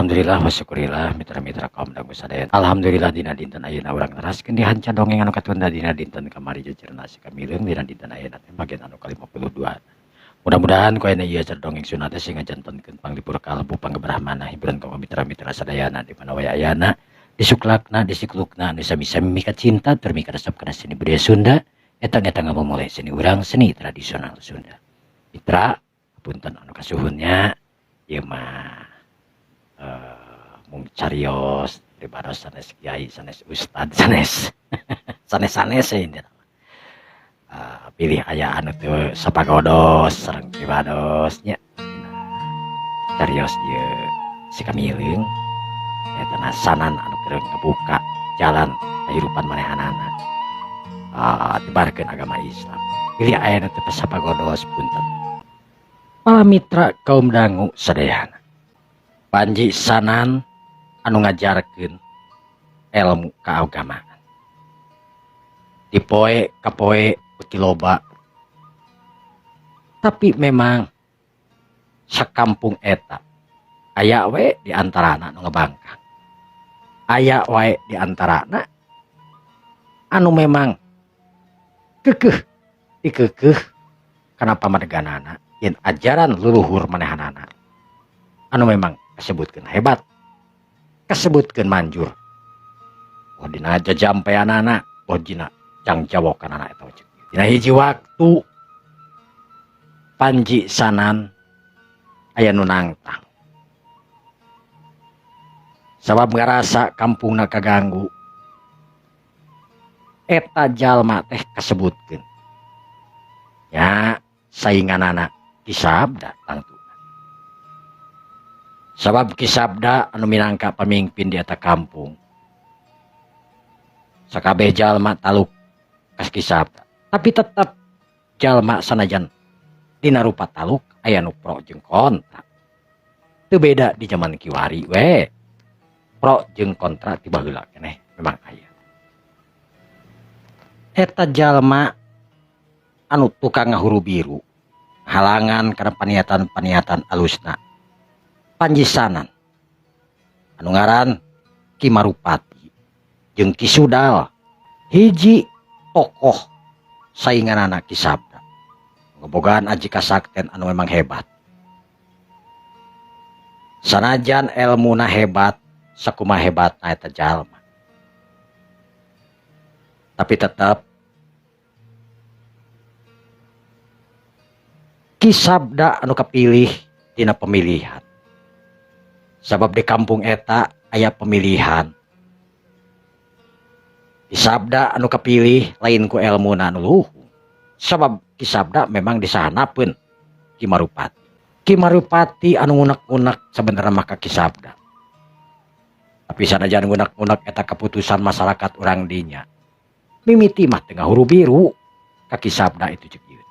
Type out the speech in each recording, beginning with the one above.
Alhamdulillah wa syukurillah mitra-mitra kaum dangu sadaya. Alhamdulillah dina dinten ayeuna urang neraskeun di hanca dongeng anu katunda dina dinten kamari jejerna si kamileung dina dinten ayeuna teh bagian anu ka-52. Mudah-mudahan ku ayeuna ieu dongeng sunah teh sing ngajantenkeun panglipur kalbu panggebrahmana hiburan kaum mitra-mitra sadayana di mana wae ayana disuklakna disiklukna anu sami-sami mika cinta tur mika resep kana seni budaya Sunda eta eta ngamumule seni urang seni tradisional Sunda. Mitra punten anu kasuhunnya ieu mah mung carios pribados sanes kiai sanes ustad sanes sanes-sanes ya intina. Pilih aya anu teu sapagodos sareng pribados nya. Carios ieu si kamileung eta na sanan anu keur ngabuka jalan kahirupan manehanana. Dibarkeun agama Islam. Pilih aya anu teu sapagodos punten. Para mitra kaum dangu sadayana. Panji sanan anu ngajarkeun ilmu keagamaan. Di poe ka poe beuki loba. Tapi memang sakampung eta aya we di antarana anu ngebangkang. Aya wae di antarana anu memang kekeh dikekeh kana pamadeganana yen ajaran leluhur manehanana anu memang kasebutkeun hebat, kasebutkeun manjur. Oh dina jajampeanana, oh dina jangjawokanana eta cek. Dina hiji waktu Panji Sanan aya nu nangtang. Sabab ngarasa kampungna kaganggu. Eta jalma teh kasebutkeun. Nya sainganana Ki Sabda tangtuna. Sabab Ki Sabda anu minangka pamimpin di eta kampung. Sakabeh jalma taluk ka Ki Sabda, tapi tetep jalma sanajan dina rupa taluk aya nu pro jeung kontra. Teu beda di zaman kiwari we. Pro jeung kontra ti baheula keneh memang aya. Eta jalma anu tukang ngahuru biru halangan kana paniatan-paniatan alusna. Panji Sanan anu ngaran Ki Marupati jeung Ki Sudal hiji tokoh sainganana Ki Sabda ngebogaan aji kasakten anu memang hebat. Sanajan elmuna hebat sakumaha hebatna eta jalma, tapi tetep Ki Sabda anu kapilih dina pemilihan. Sabab di kampung eta aya pemilihan. Ki Sabda anu kapilih lain ku elmuna anu luhung. Sabab Ki Sabda memang disahanapeun Ki Marupati. Ki Marupati anu ngunek-ngunek sebenarnya mah ka Ki Sabda. Tapi sanajan ngunek-ngunek eta keputusan masyarakat urang dinya. Mimiti mah teu ngahuru biru ka Ki Sabda itu ceuk ieu.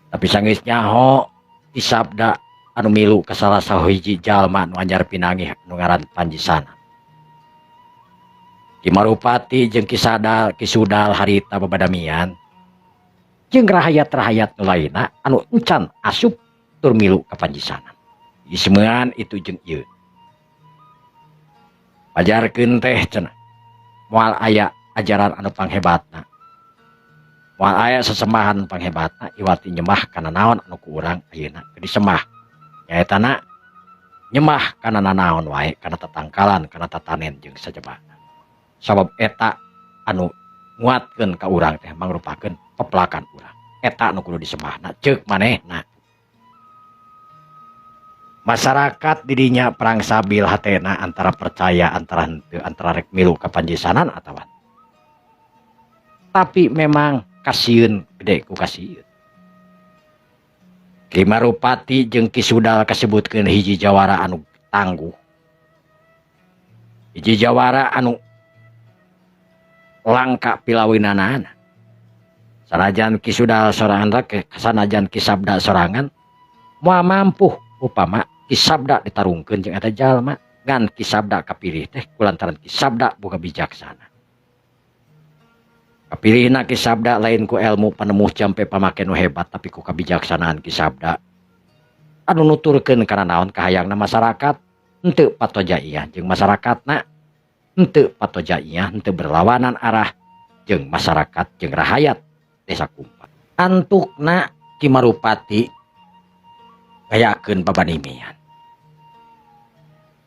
Tapi sanggeus nyaho Ki Sabda anu milu ka salah sahiji jalma anu anyar pinangih anu ngaran Panji Sanan. Ki Marupati jeung Ki Sadal, Ki Sudal harita babadamian jeung rahayat-rahayat nu lainna anu encan asup tur milu ka Panji Sanan. Ismean itu jeung ieu. Pajarkeun teh cenah moal aya ajaran anu panghebatna. Moal aya sesembahan panghebatna iwati nyembah kana naon anu ku urang ayeuna keur disembah. Nyaeta na nyembah kana nanaon wae kana tatangkalan kana tatanen jeung sajabana. Sabab eta anu nguatkeun ka urang teh mangrupakeun pepelakan urang. Eta anu kudu disembahna ceuk manehna. Masyarakat didinya perang sabil hatena antara percaya antara henteu antara rek milu ka Panji Sanan atawa. Tapi memang kasieun gede ku kasieun. Ki Marupati jeung Ki Sudal kasebutkeun hiji jawara anu tangguh. Hiji jawara anu langka pilawinanana. Sanajan Ki Sudal sorangan rek sanajan Ki Sabda sorangan moal mampu upama Ki Sabda ditarungkeun jeung eta jalma ngan Ki Sabda kapilih teh kulantaran Ki Sabda boga bijaksana. Kapilihna Ki Sabda lain ku ilmu panemuh jampe pamake nu hebat tapi ku kabijaksanaan Ki Sabda anu nuturkeun kana naon kahayangna masyarakat Henteu patojaiyah jeung masyarakatna, henteu patojaiyah henteu berlawanan arah jeung masyarakat jeung rahayat desa Kumpal. Antukna Ki Marupati ngayakeun pabanimian.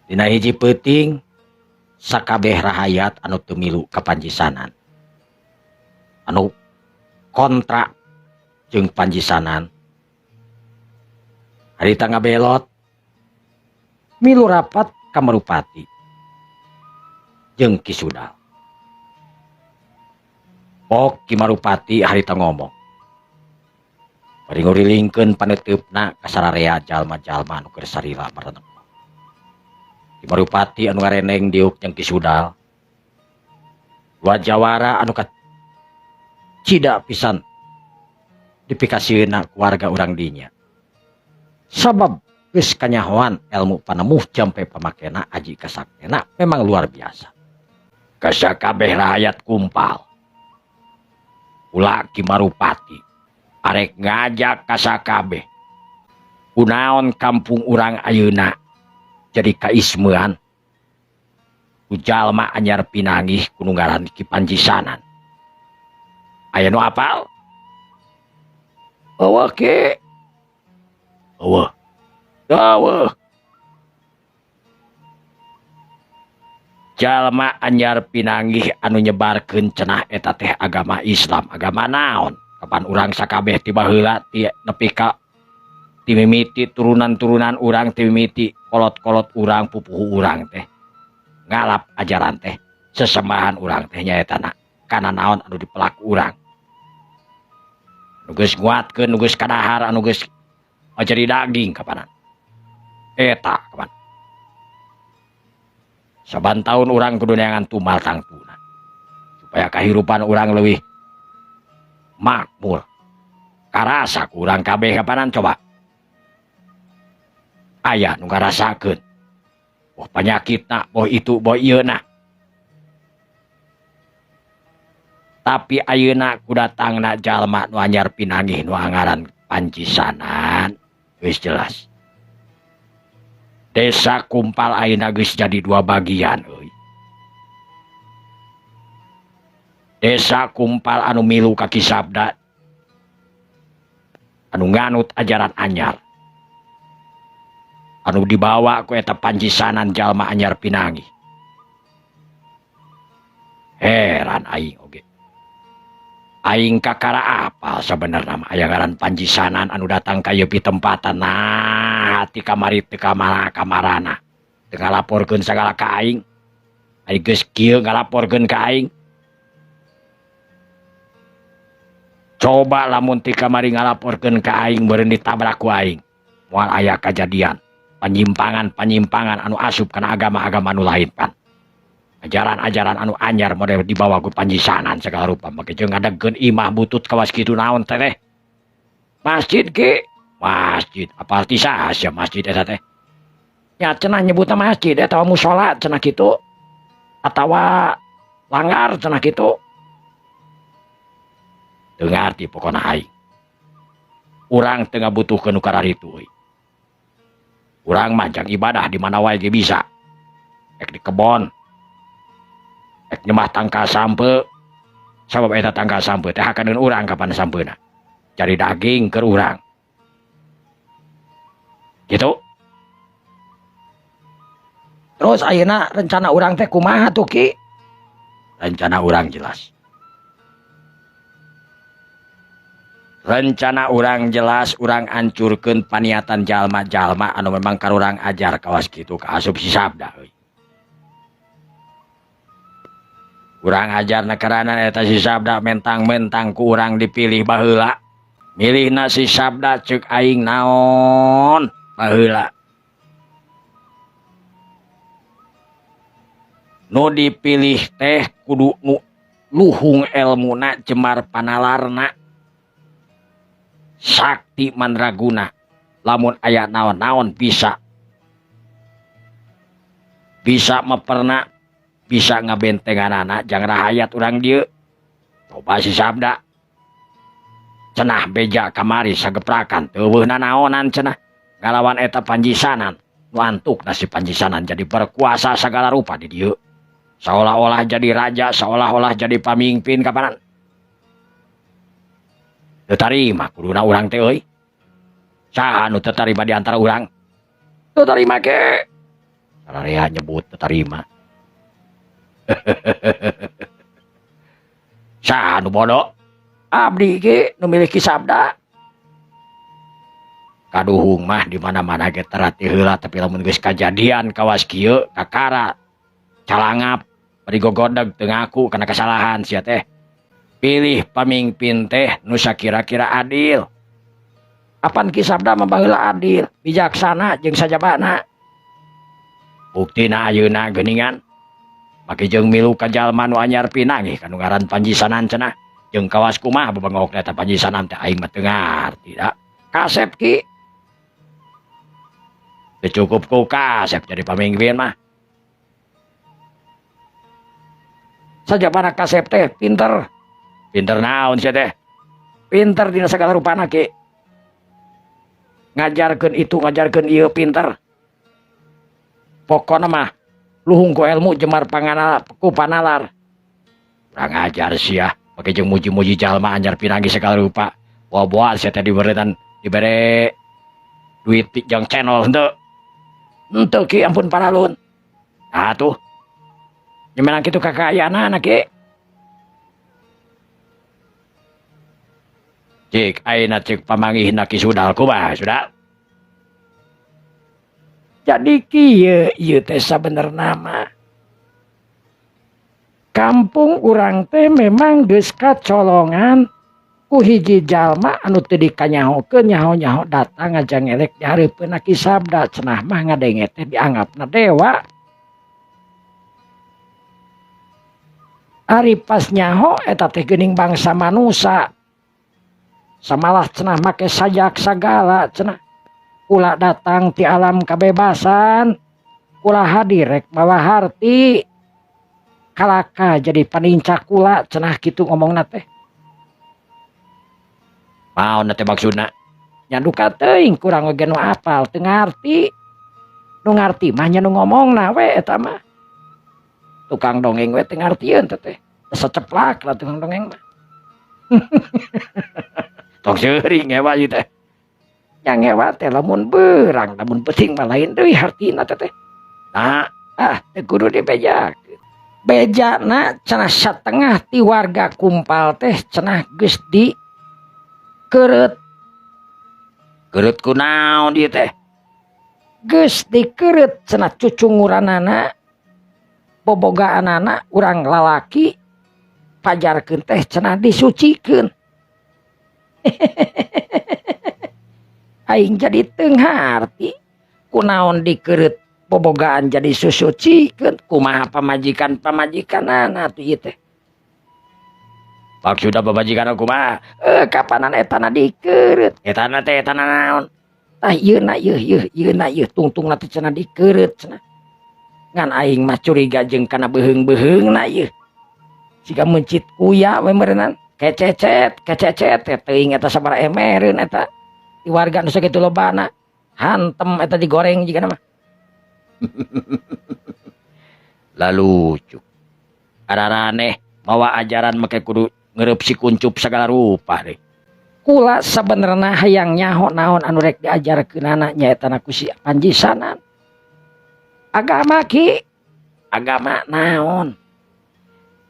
Dina hiji peuting sakabeh rahayat anu teu milu ka Panjisanan, anu kontra jeung Panjisanan, harita ngabelot milu rapat ka Marupati jeung Ki Sudal. Pok Ki Marupati harita ngomong bari ngurilingkeun paneuteup-na ka sararea jalma-jalma anu keur sarila marenep. Ki Marupati anu ngareneng diuk jeung Ki Sudal, dua jawara anu kacida pisan dipikasieunna ku warga urang dinya. Sabab geus kanyahoan ilmu panemuh jampe pamakena aji kasaktena memang luar biasa. Kasakabeh rakyat Kumpal ulah Ki Marupati arek ngajak kasakabeh kunaon kampung urang ayeuna jadi kaismean ku jalma anyar pinanggih ku nu ngaran Ki Panjisanan. Aya nu apal? Eueuh Ki. Eueuh. Eueuh. Jalma anyar pinanggih anu nyebarkeun cenah eta teh agama Islam, agama naon? Kapan urang sakabeh ti baheula ti nepi ka ti mimiti turunan-turunan urang, ti mimiti kolot-kolot urang, pupuhu urang teh ngalap ajaran teh sesembahan urang teh nyaetana kana naon anu dipelaku urang. Anu geus nguatkeun, nu geus kadahar, anu geus jadi daging kapanan. Eta kapan. Saban tahun urang kudu neangan tumal tangtuna supaya kahirupan urang leuwih makmur. Karasa ku urang kabeh kapanan coba. Aya nu ngarasakeun. Boh panyakitna, boh itu, boh ieu na. Tapi ayeuna ku datangna jalma nu anyar pinanggih nu angaran Panjisanan geus jelas. Desa Kumpal ayeuna geus jadi dua bagian euy. Desa Kumpal anu milu ka Ki Sabda anu nganut ajaran anyar anu dibawa ku eta Panjisanan jalma anyar pinanggih. Heran aing oge. Aing kakara apal sabenerna mah aya ngaran Panjisanan anu datang ka ieu pitempatan. Nah, ti kamari teu ka kamarana. Teu ngalaporkeun sagala ka aing. Aing geus kieu ngalaporkeun ka aing. Coba lamun ti kamari ngalaporkeun ka aing beureun ditabrak ku aing. Moal aya kajadian penyimpangan-penyimpangan anu asup kana agama-agama anu lain pan. Ajaran-ajaran anu anyar model dibawa ku Panjisanan segala rupa make jeung ngadegkeun imah butut kawas kitu naon teh. Masjid ki, masjid apal ti saha sia masjid eta teh. Nya cenah nyebutna masjid eta musala cenah kitu atawa langgar cenah kitu. Teu ngarti pokona aing. Urang teu ngabutuhkeun nu kararitu euy. Urang mah jang ibadah di mana wae ge bisa. Ek di kebon, ek nyembah tangkal sampe, sabab eta tangkal sampe teh hakaneun urang kapan sampeuna. Cari daging keur urang. Gitu. Terus ayeuna rencana urang teh kumaha tuh Ki? Rencana urang jelas. Rencana urang jelas, urang ancurkeun paniatan jalma-jalma anu memang karurang ajar kawas kitu ka asup si Sabda euy. Urang ajar nekarana eta si Sabda mentang-mentang ku urang dipilih baheula. Milihna si Sabda ceuk aing naon baheula. Nu dipilih teh kudu nu luhung elmuna jemar panalarna. Sakti mandraguna lamun aya naon-naon bisa. Bisa meperna, bisa ngabentenganana jang rahayat urang dieu. Coba si Sabda. Cenah beja kamari sageprakan teuweuh nanaonan cenah ngalawan eta Panjisanan. Nu antukna si Panji Sanan jadi berkuasa sagala rupa di dieu. Seolah-olah jadi raja, seolah-olah jadi pamimpin kapanan. Teu tarima kuduna urang teh euy. Saha nu teu tarima di antara urang? Teu tarima ke. Sararea nyebut teu tarima. Saha nu bodoh? Abdi ge nu milih Ki Sabda. Kaduhung mah di mana-mana ge terati heula tapi lamun geus kajadian kawas kieu kakara calangap bari gogodeg teu ngaku kana kesalahan sia teh. Pilih pamimpin teh nu sakira-kira adil. Apan Ki Sabda mah baheula adil, bijaksana jeung sajabana. Buktina ayeuna geuningan make jeung milu ka jalma nu anyar pinanggih kanu ngaran Panji Sanan cenah. Jeung kawas kumaha bebengok eta Panji Sanan teh aing mah teu ngarti da. Kasep Ki. Teu cukup ku kasep jadi pamimpin mah. Sajabana kasep teh pinter. Pinter naon sia teh? Pinter dina sagala rupana Ki. Ngajarkeun itu ngajarkeun ieu pinter. Pokona mah luhung ku ilmu jemar panganal ku panalar. Urang ajar sia make jeung muji-muji jalma anyar pinanggih sagala rupa. Boa-boa sia teh diberetan dibere duit jeung channel henteu. Henteu Ki ampun paralun. Nah tuh. Nyemenang kitu kakayaanana Ki. Cik ayeuna cik pamanggihna Ki Sudal kumaha Sudal? Jadi kieu ieu teh sabenerna mah. Kampung urang teh memang geus kacolongan ku hiji jalma anu teu dikanyahokeun nyaho-nyaho datang ngajangelek di hareupeun Ki Sabda cenah mah ngadenge teh dianggapna dewa. Ari pas nyaho eta teh geuning bangsa manusa. Samalah cenah make sajak sagala cenah. Kula datang ti alam kebebasan, kula hadir rek mawa harti. Kalaka jadi panincak kula cenah kitu ngomongna teh. Naon teh maksudna? Nya duka teuing kurang oge nu apal teu ngarti. Nu ngarti mah nya nu ngomongna we eta mah. Tukang dongeng we teu ngartieun teh teh. Seceplak lah tukang dongeng mah. Tong seuring ngewa ieu teh. Nya ngewa teh lamun beurang, lamun penting mah lain deui hartina teh teh. Nah, teu kudu dibejakeun. Bejana cenah satengah ti warga Kumpal teh cenah geus di keureut. Keureut ku naon ieu teh? Geus dikeureut cenah cucunguranana, bobogaanana urang lalaki pajarkeun teh cenah disucikeun. Aing jadi teu ngarti kunaon dikeureut bobogaan jadi susucikeun kumaha pamajikan-pamajikanana atuh ieu teh. Maksudna pamajikan kumaha? Kapanan etana dikeureut. Etana teh etana naon? Tah ieu na ieu ieu ieu na ieu tungtungna teh cenah dikeureut cenah. Ngan aing mah curiga jeung kana beuheung-beuheungna ieu. Siga meuncit kuya we meureunnan. Kececet, kececet teh teuing eta sabaraha emereun eta. Di warga nu sakitu lobana. Hantem eta digoreng jigana mah. Lalu cuk. Araraneh mawa ajaran make kudu ngereup si kuncup sagala rupa deh. Kula sabenerna hayang nyaho naon anu rek diajarkeunana nyaeta na ku si Panji Sanan. Agama Ki, agama naon?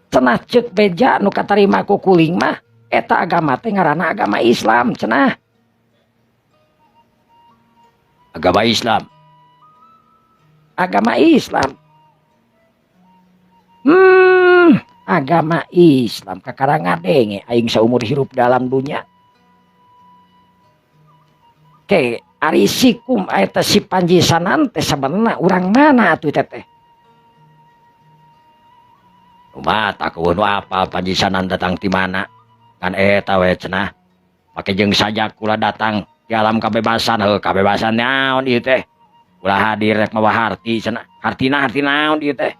Cenah ceuk beja nu katarima ku kuling mah eta agama teh ngaranna agama Islam cenah. Agama Islam. Agama Islam. Agama Islam kakara ngadenge aing saumur hirup dalam dunya. Ke ari sikum eta si Panji Sanan teh sabenerna urang mana atuh teh? Mata kudu apa Panji Sanan datang ti mana? Kan eta we cenah. Make jeung sajak kula datang di alam kebebasan, heuh kebebasan naon ieu teh? Kula hadir rek mawa harti cenah. Hartina harti naon ieu teh?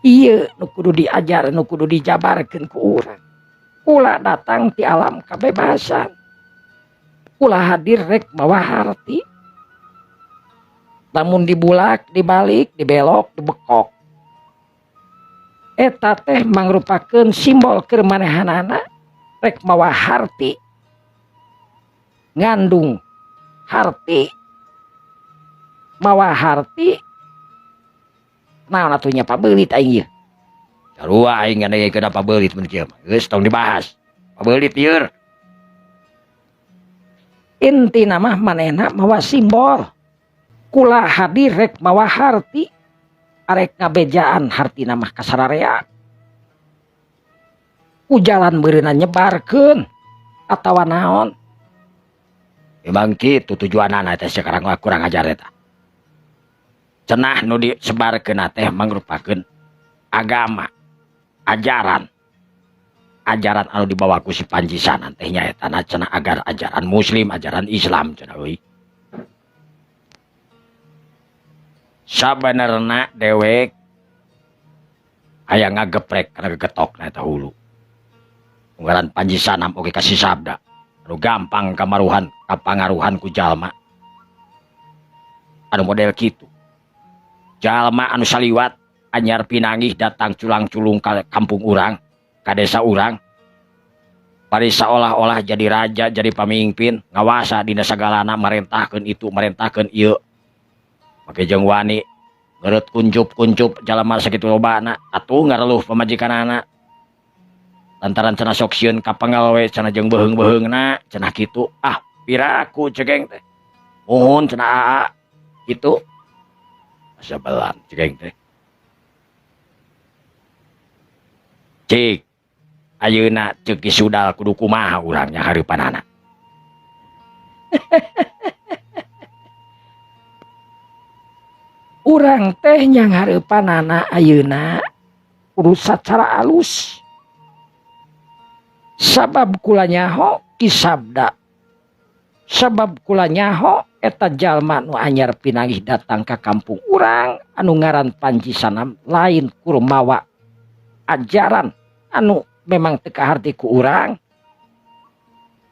Ieu nu kudu diajar, nu kudu dijabarkeun ku urang. Kula datang ti alam kebebasan. Kula hadir rek mawa harti. Lamun dibulak, dibalik, dibelok, dibekok. Eta teh mangrupakeun simbol keur manehanana rek mawa harti. Ngandung harti. Mawa harti. Naon atuh nya pabeulit aing ieu. Sarua aing ngadengekeun pabeulit mun kieu mah. Geus tong dibahas. Pabeulit ieu. Intina mah manehna mawa simbol. Kula hadir rek mawa harti. Arek ngabejaan hartina mah kasararea. Ku jalan meureunna nyebarkeun atawa naon. Memang kitu tujuanana teh sekarang mah kurang ajar eta. Cenah nu disebarkeun teh mangrupakeun agama, ajaran. Ajaran anu dibawa ku si Panji Sanan teh nyaeta na cenah agar ajaran muslim, ajaran Islam cenah euy. Sabenerna dewek aya ngageprek kana gegetokna eta hulu. Unggaran Panji Sanam oge kasih sabda anu gampang kamaruhan kapangaruhan ku jalma anu model kitu. Jalma anu saliwat anyar pinanggih datang culang-culung ka kampung urang, ka desa urang. Bari saolah-olah jadi raja, jadi pamimpin, ngawasa dina sagalana marentahkeun itu, marentahkeun ieu. Make jeung wani ngeureut kuncup-kuncup jalma sakitu lobana, atuh ngareluh pamajikanana. Lantaran cenah sok sieun ka pangalowe cenah jeung beuheung-beuheungna, cenah kitu. Ah, piraku cegeng teh. Muhun cenah aa kitu. Sabelan cegeng teh. Cik, ayeuna ceuk Ki Sudal kudu kumaha urang nya hareupanana. Urang teh nyang hareupanana ayeuna kudu sacara alus. Sabab kula nyaho Ki Sabda. Sabab kula nyaho eta jalma nu anyar pinanggih datang ka kampung urang anu ngaran Panji Sanam lain kur mawa ajaran anu memang teu kaharti ku urang,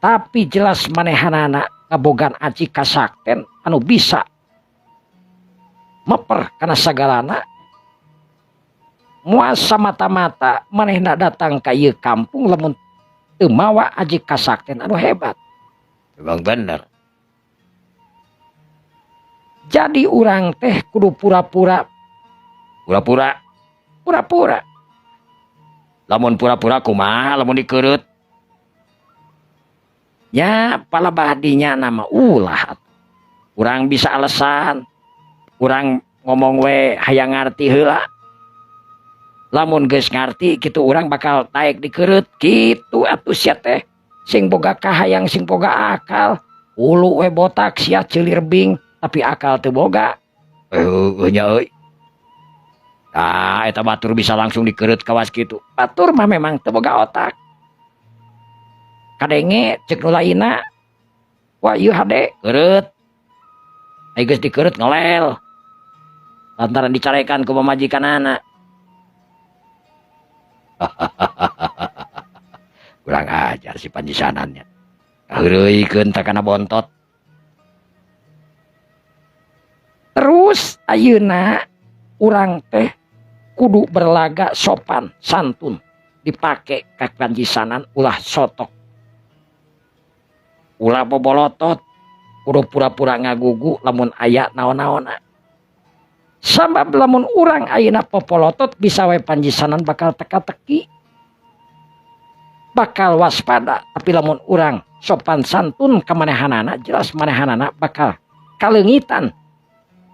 tapi jelas manehanana ngabogaan aji kasakten anu bisa meper kana sagalana. Moal samata-mata manehna datang ka ieu kampung lamun teu mawa aji kasakten anu hebat. Emang bener. Jadi urang teh kudu pura-pura. Pura-pura? Pura-pura. Lamun pura-pura kumaha lamun dikeureup? Ya palebah dinya nama ulah. Urang bisa alasan. Urang ngomong we hayang ngarti heula. Lamun geus ngarti kitu urang bakal taek dikeureup kitu atuh sia teh. Sing boga kahayang sing boga akal. Ulu we botak sia ceulir bing tapi akal teu boga. Heueuh nya euy. Tah eta batur bisa langsung dikeureup kawas kitu. Batur mah memang teu boga otak. Kadenge ceuk nu lainna. Wah ieu hade keureup. Ai geus dikeureup ngelel. Lantaran dicarekan ku pamajikanana. Kurang ajar si Panji Sanannya. Kaheureuykeun teh kana bontot. Terus ayeuna urang teh kudu berlaga sopan santun dipake ka Panji Sanan ulah sotok. Ulah bobolotot, kudu pura-pura ngagugu lamun aya naon-naonna. Sabab lamun urang ayeuna popolotot bisa we Panji Sanan bakal teka-teki. Bakal waspada, tapi lamun urang sopan santun ka manehanana jelas manehanana bakal kaleungitan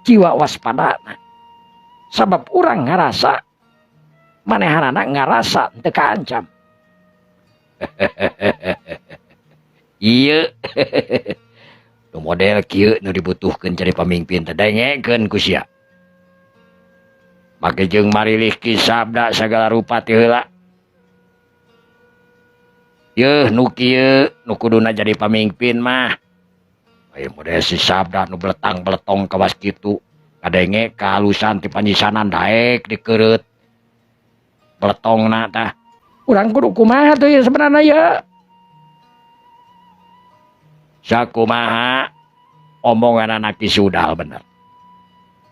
jiwa waspadana. Sabab urang ngarasa manehanana ngarasa teu kaancam. Ieu nu model kieu nu dibutuhkeun jadi pamimpin teh dengekeun ku sia. Make jeung marilih Ki Sabda sagala rupa ti heula. Yeuh nu kieu nu kuduna jadi pamimpin mah. Aya model si Sabda nu beletang-beletong kawas kitu. Kadenge kahalusan ti Panji Sanan daek dikeureup. Beletongna tah. Urang kudu kumaha tuh ya sebenarnya ya? Sakumaha omongan anak Ki Sudal bener.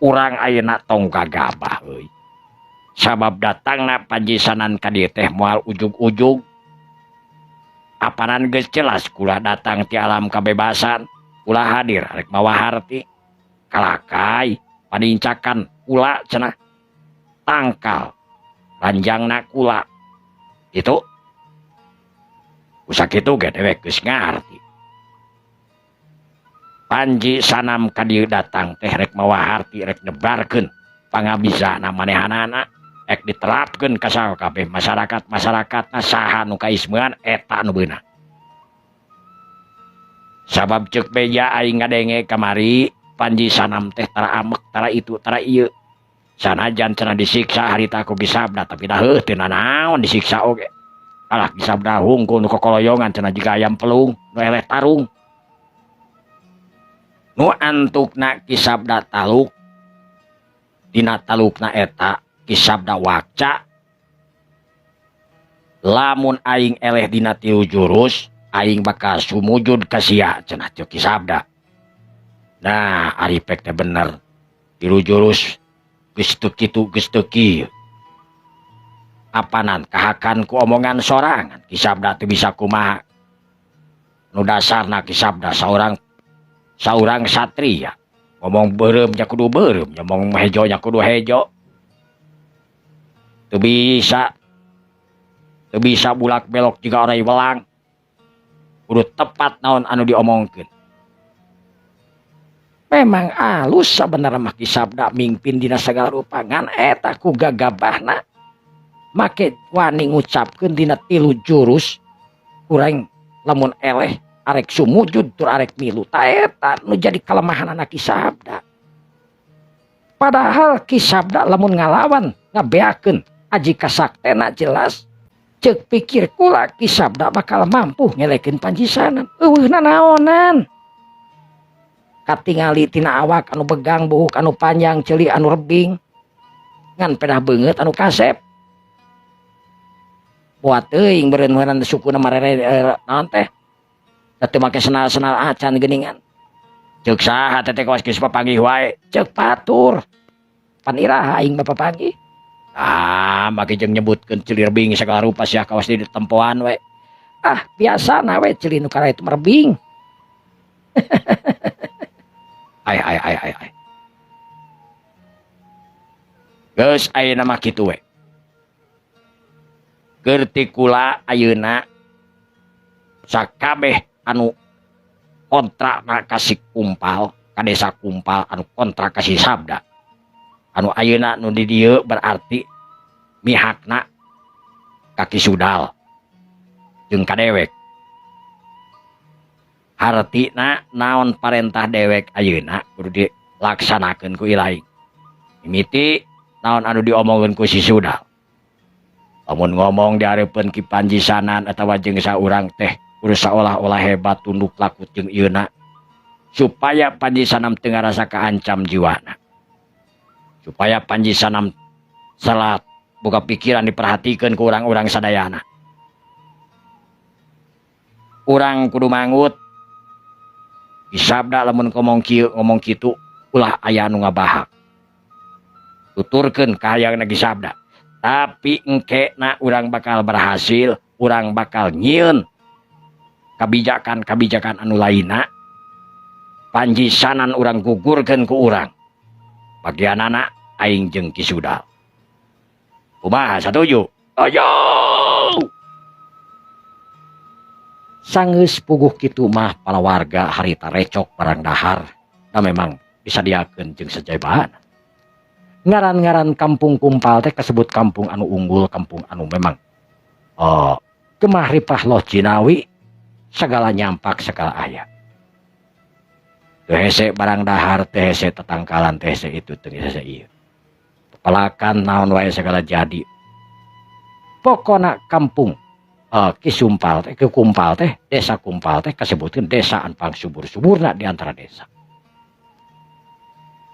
Urang ayeuna tong gagabah euy. Sabab datangna Panji Sanan ka dieu teh moal ujug-ujug. Apanan geus jelas kula datang ti alam kebebasan, kula hadir rek mawa harti. Kalakai panincakan kula cenah tangkal ranjangna kula. Itu usak itu ge dewek geus ngarti. Panji Sanam ka dieu datang teh rek mawa harti, rek nyebarkeun pangabisana manehanana, rek diterapkeun ka sakabeh masyarakat-masyarakatna saha nu kaismean eta nu beunang. Sabab ceuk beja aing ngadenge kamari Panji Sanam teh tara amek, tara itu, tara ieu. Sanajan cenah disiksa harita ku Ki Sabda, tapi dah heuh teu nanaon disiksa oge. Alah Ki Sabda hungkul nu kokoloyongan cenah jiga ayam pelung nu eleh tarung. Nu antukna Ki Sabda taluk dina talukna eta Ki Sabda wakca lamun aing eleh dina 3 jurus aing bakal sumujud ka sia cenah ceuk Ki Sabda. Nah ari pek teh bener 3 jurus geus teu kitu geus teu kieu. Apanan kahakan ku omongan sorangan Ki Sabda teu bisa kumaha. Nu dasarna Ki Sabda saurang satria ngomong beureum nya kudu beureum, ngomong hejo nya kudu hejo. Teu bisa bulak belok jiga orai welang. Kudu tepat naon anu diomongkeun. Memang alus sabenerna mah Ki Sabda mingpin dina sagala rupa ngan eta ku gagabahna make wani ngucapkeun dina 3 jurus kurang lamun eleh arek sumujud tur arek milu ta eta nu jadi kalemahanana Ki Sabda. Padahal Ki Sabda lamun ngalawan ngabeakeun aji kasaktena jelas ceuk pikir kula Ki Sabda bakal mampu ngelekeun Panji Sanan. Eueuhna naonan katingali tina awak anu begang buhuk anu panjang ceuli anu rebing ngan pedah beungeut anu kasep. Buat teuing beureun-beureun sukuna marere naon teh da teu make senal-senal acan geuningan. Ceuk saha teh teh kawas geus papanggih wae ceuk batur. Pan iraha aing mah papanggih. Ah make jeung nyebutkeun ceuli rebing sagala rupa sia kawas di tempoan we. Ah biasana we ceuli nu kara itu merebing. Ai ai ai ai ai. Geus ayeuna mah kitu we. Keur ti kula ayeuna sakabeh anu kontrak ka si Kumpal, ka desa Kumpal anu kontrak ka si Sabda. Anu ayeuna nu di dieu berarti mihakna ka Ki Sudal jeung ka dewek. Hartina naon parentah dewek ayeuna kudu dilaksanakeun ku ilahi. Mimiti naon anu diomongkeun ku si Sudal. Lamun ngomong di hareupeun Ki Panji Sanan atawa jeung saurang teh kudu saolah-olah hebat tunduk lakut jeung ieuna supaya Panji Sanam teu ngarasa kaancam jiwana. Supaya Panji Sanam salat boga pikiran diperhatikeun ku urang-urang sadayana. Urang kudu mangut Ki Sabda lamun ngomong kieu ngomong kitu ulah aya anu ngabahak. Tuturkeun kahayangna Ki Sabda. Tapi engkena urang bakal berhasil, urang bakal nyieun kabijakan-kabijakan anu lainna. Panji Sanan urang gugurkeun ku urang. Bagianana aing jeung Ki Sudal. Kumaha satuju? Ayo! Sanggeus puguh kitu mah para warga harita recok barang dahar da memang disadiakeun jeung sajabana. Ngaran-ngaran kampung Kumpal teh kasebut kampung anu unggul, kampung anu memang gemah ripah loh jinawi segala nyampak segala aya. Teu hese barang dahar, teu hese tetangkalan, teu hese itu, teu hese ieu. Pepelakan naon wae segala jadi. Pokona kampung Ki Sumpal teh, Ki Kumpal teh, desa Kumpal teh kasebutkeun desa anu pangsubur-suburna di antara desa.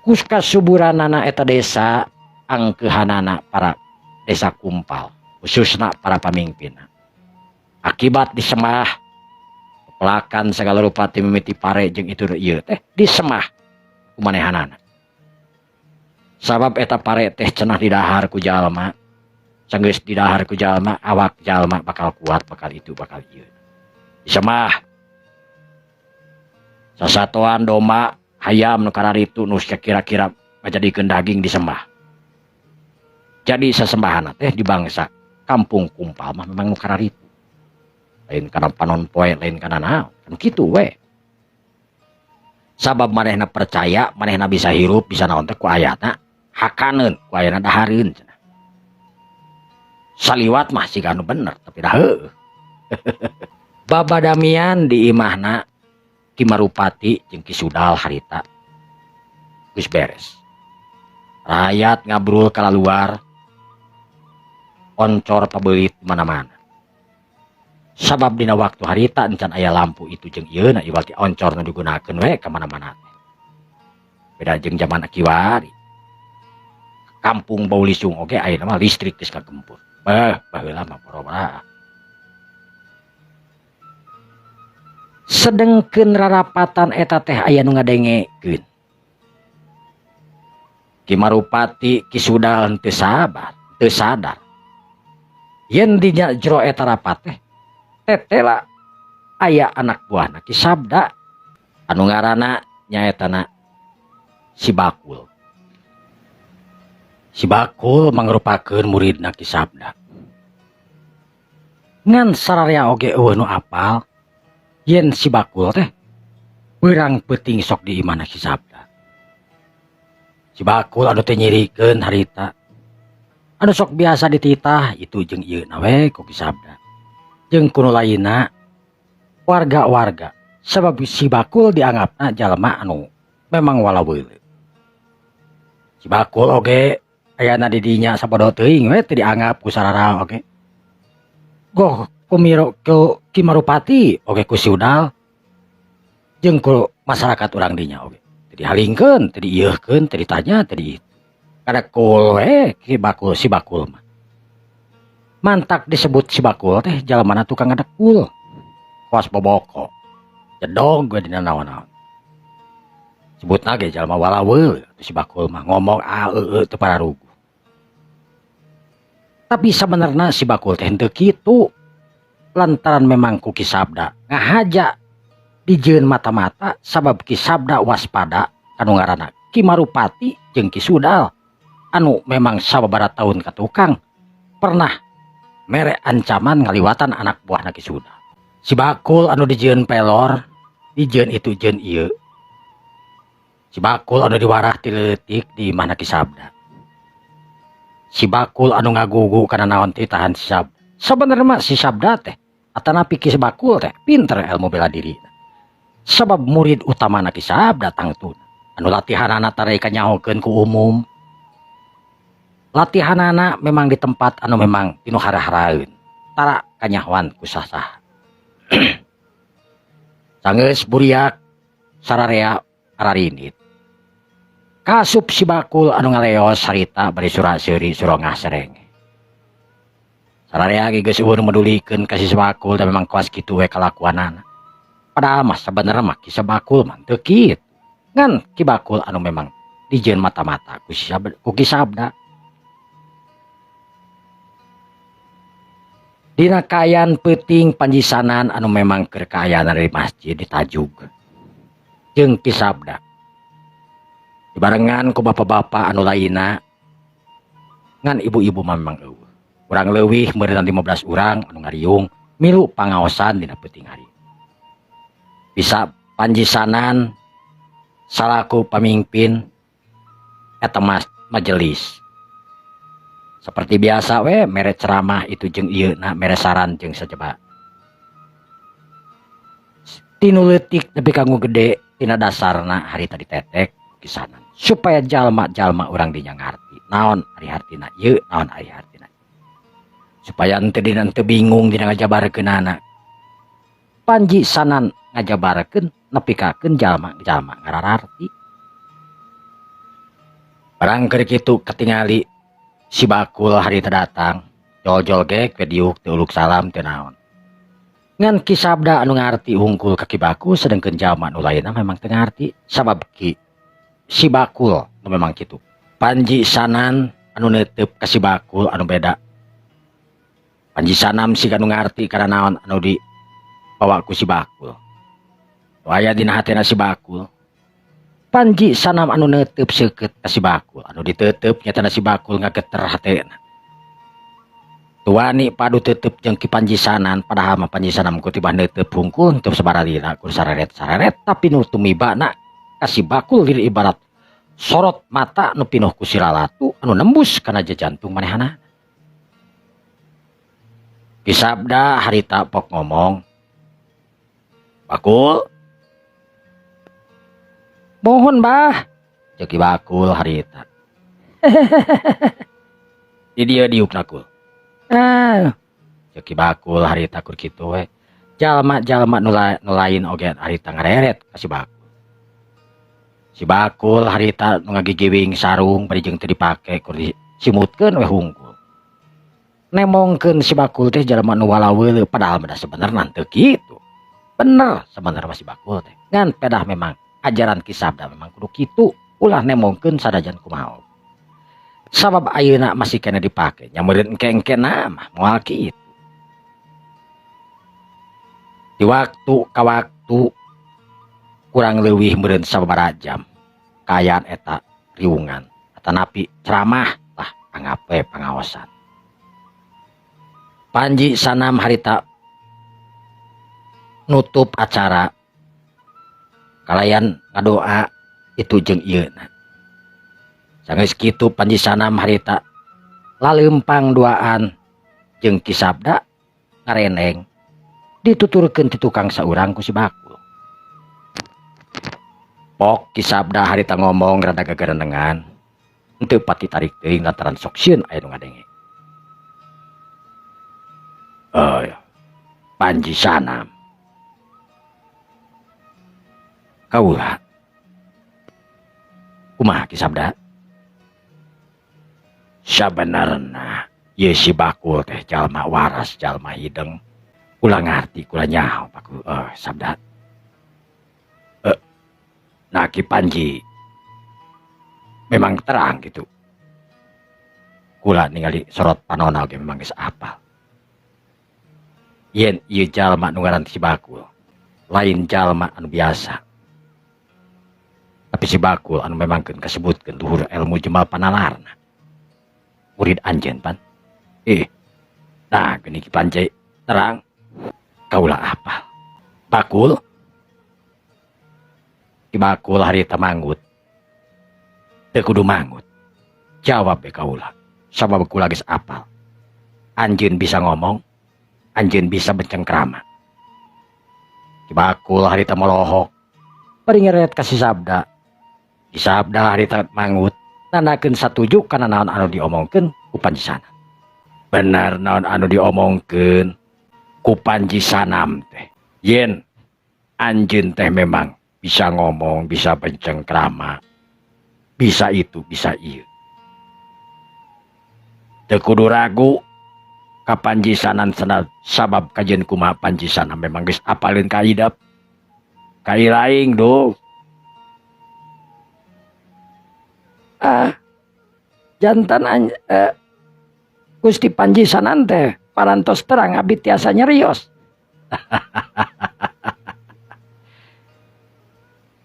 Kus kasuburanana eta desa angkeuhanana para desa Kumpal, khususna para pamimpinna. Akibat disemah pepelakan segala rupa ti mimiti pare jeung itu ieu teh disemah ku manehanana. Sabab eta pare teh cenah didahar ku jalma. Sanggeus didahar ku jalma, awak jalma bakal kuat, bakal itu, bakal ieu. Disembah. Sasatoan domba, hayam nu kararitu nu kira-kira ngajadikeun daging disembah. Jadi sesembahan teh di bangsa kampung Kumpal mah memang nu kararitu. Lain kana panon poe, lain kana naon, kan kitu we. Sabab manehna percaya, manehna bisa hirup, bisa naon teh ku ayana hakaneun, ku ayana dahareun cenah. Saliwat mah siga anu bener, tapi dah heueuh. Babadamian di imahna Ki Marupati jeung Ki Sudal harita geus beres. Rakyat ngabrul ka luar, oncor pabeulit mana-mana. Sabab dina waktu harita encan aya lampu itu jeung ieuna iwal ti oncor nu digunakeun we ka mana-mana teh. Beda jeung zaman kiwari. Kampung bau lisung oge ayeuna mah listrik geus kagempur. Bah, baheula mah porobra. Sedengkeun rarapatan eta teh aya nu ngadengekeun. Ki Marupati Ki Sudal teu sabar, teu sadar. Yen dina jero eta rapat teh tetela aya anak buahna Ki Sabda anu ngaranna nyaetana Si Bakul. Si Bakul mangrupakeun muridna Ki Sabda. Ngan sararea oge eueuh nu apal yen Si Bakul teh beurang peuting sok di imahna Ki Sabda. Si Bakul anu teh nyirikeun harita anu sok biasa dititah itu jeung ieu na we ku Ki Sabda. Jeung ku nu lainna warga-warga sabab Si Bakul dianggapna jalma anu memang walaweuleuh. Si Bakul oge ayana di dinya sabodo teuing we teu dianggap ku sarara oge. Goh ku Miro ku Ki Marupati oge ku Sudal jeung ku masyarakat urang dinya oge. Teu dihalingkeun, teu diieuhkeun, teu ditanya, teu di kadekul we Ki Bakul Si Bakul mah. Mantak disebut Si Bakul teh jalmana tukang ngadekul. Kawas boboko. Jedog we dina naon-naon. Sebutna ge jalma walaweul Si Bakul mah ngomong a e e teu pararuguh. Tapi sabenerna Si Bakul teh henteu kitu. Lantaran memang ku Ki Sabda ngahaja dijieun mata-mata sabab Ki Sabda waspada kanu ngaranna Ki Marupati jeung Ki Sudal anu memang sababaraha tahun ka tukang pernah mere ancaman ngaliwatan anak buahna Ki Sudal. Si Bakul anu dijieun pelor, dijieun itu jeung ieu. Si Bakul anu diwarah ti leutik di imahna Ki Sabda. Si Bakul anu ngagugu kana naon titahan Si Sabda. Sabenerna mah Si Sabda teh atanapi Ki Bakul teh pinter ilmu bela diri. Sabab murid utamana Ki Sabda tangtuna. Anu latihanana tara kanyahokeun ku umum. Latihanana memang di tempat anu memang tinu hara-haraeun. Tara kanyahoan ku sasah. Sanggeus buriak sararea ararinit. Kasup Si Bakul anu ngaleos harita bari sura-seuri surongah sereng. Sararea ge geus eueuh nu medulikeun ka si Bakul da memang kawas kitu we kalakuanana. Padahal mah sabenerna mah Ki Bakul mah teu kitu. Ngan Ki Bakul anu memang dijieun mata-mata ku si Sabda, ku Ki Sabda. Dina kaayaan peuting panjisanan anu memang keur kaayaan di masjid ditajug jeung Ki Sabda. Dibarengan ku bapak-bapak anu lainna ngan ibu-ibu mah memang eueuh. Urang leuwih meureun 15 urang anu ngariung milu pangaosan dina peuting hari. Bisa panjisanan salaku pamimpin eta majelis. Seperti biasa we mere ceramah itu jeung ieu na mere saran jeung sajaba. Tinu leutik nepi ka gede tina dasarna harita ditetek kisanan supaya jalma-jalma urang dinya ngarti naon ari hartina ieu naon ari hartina. Supaya henteu dina henteu bingung dina ngajabarkeunana. Panji sanan ngajabarkeun nepikakeun jalma-jalma ngarararti. Barang keur kitu katingali Si Bakul harita datang, jol-jol gek we diuk teu uluk salam teu naon. Ngan Ki Sabda anu ngarti hungkul ka Ki Bakul sedengkeun jalma nu lainna memang teu ngarti sabab Ki Si Bakul nu memang kitu. Panji Sanan anu neuteup ka si Bakul anu beda. Panji Sanam siga nu ngarti kana naon anu dibawa ku si Bakul. Nu aya dina hatena si Bakul. Panji Sanam anu neuteup seukeut ka si Bakul anu diteuteup nyatana si Bakul ngageter hatena. Tuani padu teuteup jeung Ki Panji Sanan padahal mah Panji Sanam ku tibah neuteup hungkul henteu sabaralila ku sareret-sareret tapi nu tumibana ka si Bakul diri ibarat sorot mata nu pinuh ku silalatu anu nembus kana jantung manehana. Ki Sabda harita pok ngomong, Bakul, mohon bah, ceuk Ki Bakul harita. Di dieu diukna kul. Ah, ceuk Ki Bakul harita kur kitu we. Jalma-jalma nu lain oge harita ngareret ka si Bakul. Si Bakul harita nu ngagigiwing sarung bari jeung teu dipake kur disimutkeun we hungkul. Nemongkeun si Bakul teh jalma nu walaweuleuh padahal mah sebenarna teu kitu. Bener sebenarnya mah si Bakul teh. Ngan pedah memang ajaran Ki Sabda memang kudu kitu, ulah nemongkeun sadajan kumaha oge. Sabab ayeuna masih kena dipake nya meureun engke-engkena mah moal kitu. Di waktu ka waktu kurang leuwih meureun sababaraha jam kaayaan eta riungan atanapi ceramah lah anggap we pangaosan. Panji Sanam harita nutup acara kalayan ngadoa itu jeung ieuna. Sanggeus kitu Panji Sanam harita laleumpang duaan jeung Ki Sabda ngareneng dituturkeun ti tukang saurang ku si Bakul. Pok Ki Sabda harita ngomong rada gagarenengan henteu pati tarik teuing lantaran sok sieun aya nu ngadenge. Oh, Panji Sanam. Kaula. Kumaha Ki Sabda? Sabenerna ieu si Bakul teh jalma waras, jalma hideng. Kula ngarti, kula nyaho Bakul, Sabda. Nah Ki Panji memang terang gitu. Kula ningali sorot panona oge memang geus apal. Yen ieu jalma nu ngaran si Bakul lain jalma anu biasa. Tapi si Bakul anu memangkeun kasebutkeun luhur ilmu jemal panalarna. Murid anjeun pan. Nah geuning Ki Panji terang kaula apal. Bakul. Ki Bakul harita manggut. Teu kudu manggut. Jawab we kaula. Sabab kula geus apal. Anjeun bisa ngomong, anjeun bisa bencengkrama. Ki Bakul harita molohok. Bari ngeret ka si Sabda. Ki Sabda harita manggut nandakeun satuju kana naon anu diomongkeun ku Panji Sanam. Bener naon anu diomongkeun ku Panji Sanam teh. Yen anjeun teh memang bisa ngomong, bisa bencengkrama, bisa itu, bisa ieu. Teu kudu ragu ka Panji Sanan sabab kajian kumaha Panji Sanam memang geus apaleun ka hidep. Ka ilaing duh. Ah, jantan Gusti Panji Sanan teh parantos terang abdi tiasa nyerios.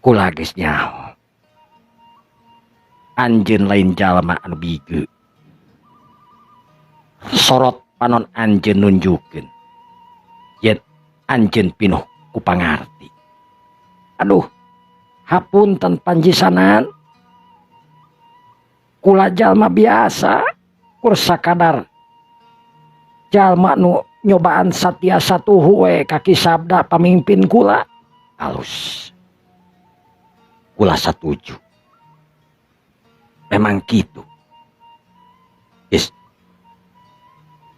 Kula geus nyaho. Anjeun lain jalma anu bigeu. Sorot panon anjeun nunjukeun yen anjeun pinuh ku pangarti. Aduh, hapunten Panji Sanan. Kula jalma biasa, kur sakadar jalma nu nyobaan satia satuhu we ka Ki Sabda pamimpin kula. Alus. Kula satuju. Memang kitu. Is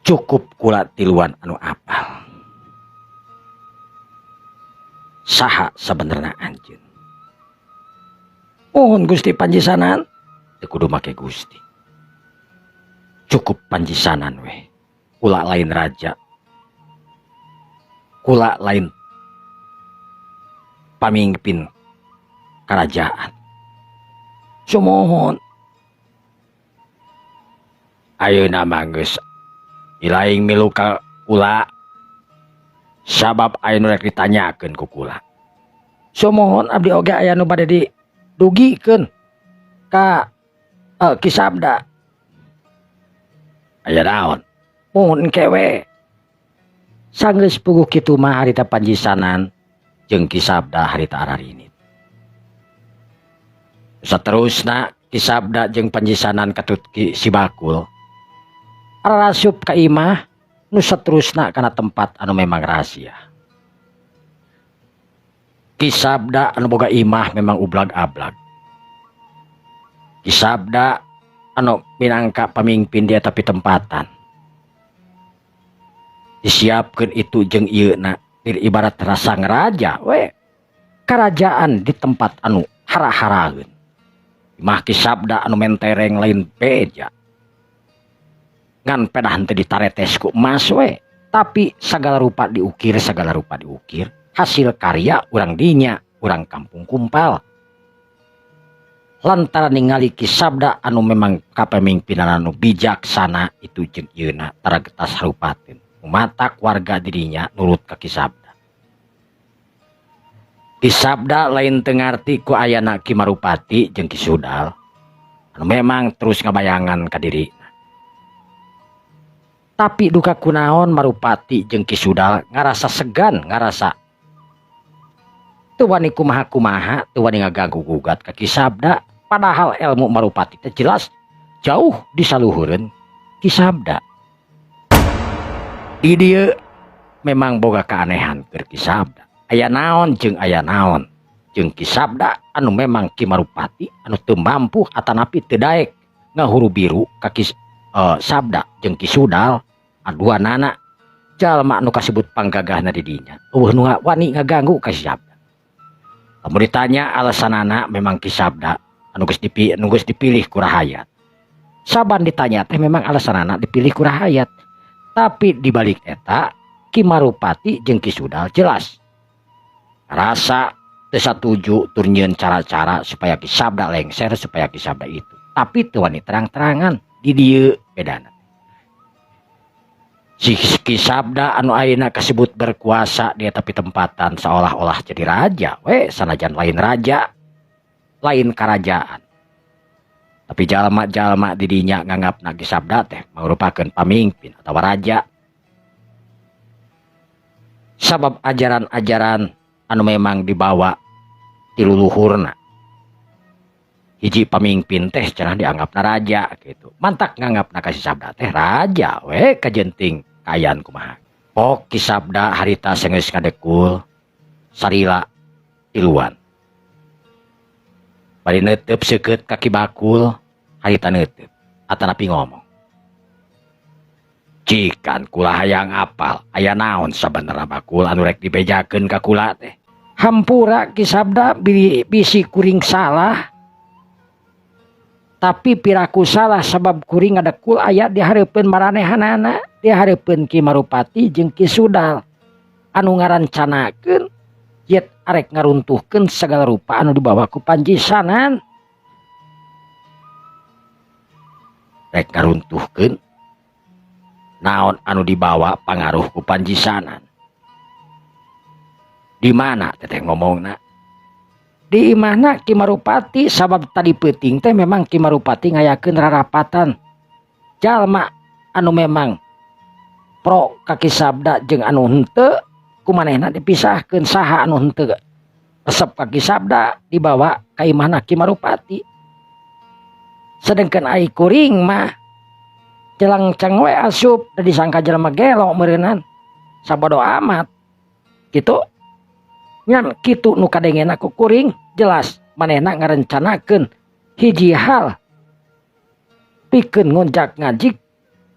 cukup kula tiluan anu apal. Saha sabenerna anjeun? Mohon Gusti Panji Sanan. Teu kudu make Gusti. Cukup Panji Sanan weh. Kula lain raja. Kula lain pamimpin kerajaan. Sumohon. Ayeuna mah geus ilaing milu ka kula sabab aya nu rek ditanyakeun ku kula. Sumuhun abdi oge aya nu bade didugikeun ka Ki Sabda. Aya naon? Muhun engke we. Sanggeus puguh kitu mah harita Panjisanan jeung Ki Sabda harita ararinit. Saterusna Ki Sabda jeung Panjisanan katut Ki Si Bakul arasup ka imah nu saterusna kana tempat anu memang rahasia. Ki Sabda anu boga imah memang ublag-ablag. Ki Sabda anu minangka pamimpin dia tapi tempatan. Disiapkeun itu jeung ieuna ibarat rasa ngeraja we. Kerajaan di tempat anu hara-haraeun. Imah Ki Sabda anu mentereng lain beja. Ngan pedah henteu ditaretes ku emas we, tapi sagala rupa diukir, sagala rupa diukir. Hasil karya urang dinya, urang kampung Kumpal. Lantaran ningali Ki Sabda anu memang kapamimpinan anu bijaksana itu jeung ieuna tara getas harupateun. Matak warga dirinya nurut ka Ki Sabda. Ki Sabda lain teu ngarti ku ayana Ki Marupati jeung Ki Sudal anu memang terus ngabayangan ka dirina. Tapi duka kunaon Marupati jeung Ki Sudal ngarasa segan, ngarasa teu wani kumaha-kumaha, teu wani ngaganggu gugat ka Ki Sabda, padahal ilmu Marupati teh jelas jauh disaluhureun Ki Sabda. Di dieu memang boga keanehan keur Ki Sabda. Aya naon jeung aya naon jeung Ki Sabda anu memang Ki Marupati anu teu mampu atanapi teu daek ngahuru biru ka Ki Sabda jeung Ki Sudal aduanana jalma anu kasebut panggagahna di dinya. Eueuh nu wani ngaganggu ka Ki Sabda. Lamun ditanya alasanana memang Ki Sabda anu geus dipilih ku rahayat. Saban ditanya teh memang alasanana dipilih ku rahayat. Tapi dibalik eta Ki Marupati jeung Ki Sudal jelas rasa teu satuju tur nyieun cara-cara supaya Ki Sabda lengser, supaya Ki Sabda itu. Tapi teu wani terang-terangan di dieu bedana. Si Ki Sabda anu ayeuna kasebut berkuasa dia tapi tempatan seolah-olah jadi raja we, sanajan lain raja, lain kerajaan. Tapi jalma-jalma di dinya nganggapna Ki Sabda teh mangrupakeun pamimpin atawa raja. Sabab ajaran-ajaran anu memang dibawa ti luluhurna. Hiji pamimpin teh cenah dianggapna raja gitu. Mantak nganggapna ka Si Sabda teh raja we kajenting kaayaan kumaha. Pok Ki Sabda harita sanggeus ngadekul sarila tiluan. Bari neuteup seukeut ka Ki Bakul harita neuteup atanapi ngomong. Cikan kula hayang apal aya naon sabenerna Bakul anu rek dibejakeun ka kula teh. Hampura Ki Sabda bisi kuring salah. Tapi piraku salah sabab kuring ngadekul aya di hareupeun maranehanana, di hareupeun Ki Marupati jeung Ki Sudal anu ngarancanakeun yet arek ngaruntuhkeun sagala rupa anu dibawa ku Panjisanan. Rek ngaruntuhkeun naon anu dibawa pangaruh ku Panjisanan. Di mana teteh ngomongna? Di imahna Ki Marupati sabab tadi peuting teh memang Ki Marupati ngayakeun rarapatan jalma anu memang pro ka Ki Sabda jeung anu henteu kumanehna dipisahkeun saha anu henteu resep ka Ki Sabda dibawa ka imahna Ki Marupati. Sedengkeun ai kuring mah celangcang we asup da disangka jelema gelo meureunnan sabodo amat gitu. Ngan kitu nu kadengena ku kuring jelas manehna ngarencanakeun hiji hal pikeun ngonjak ngajik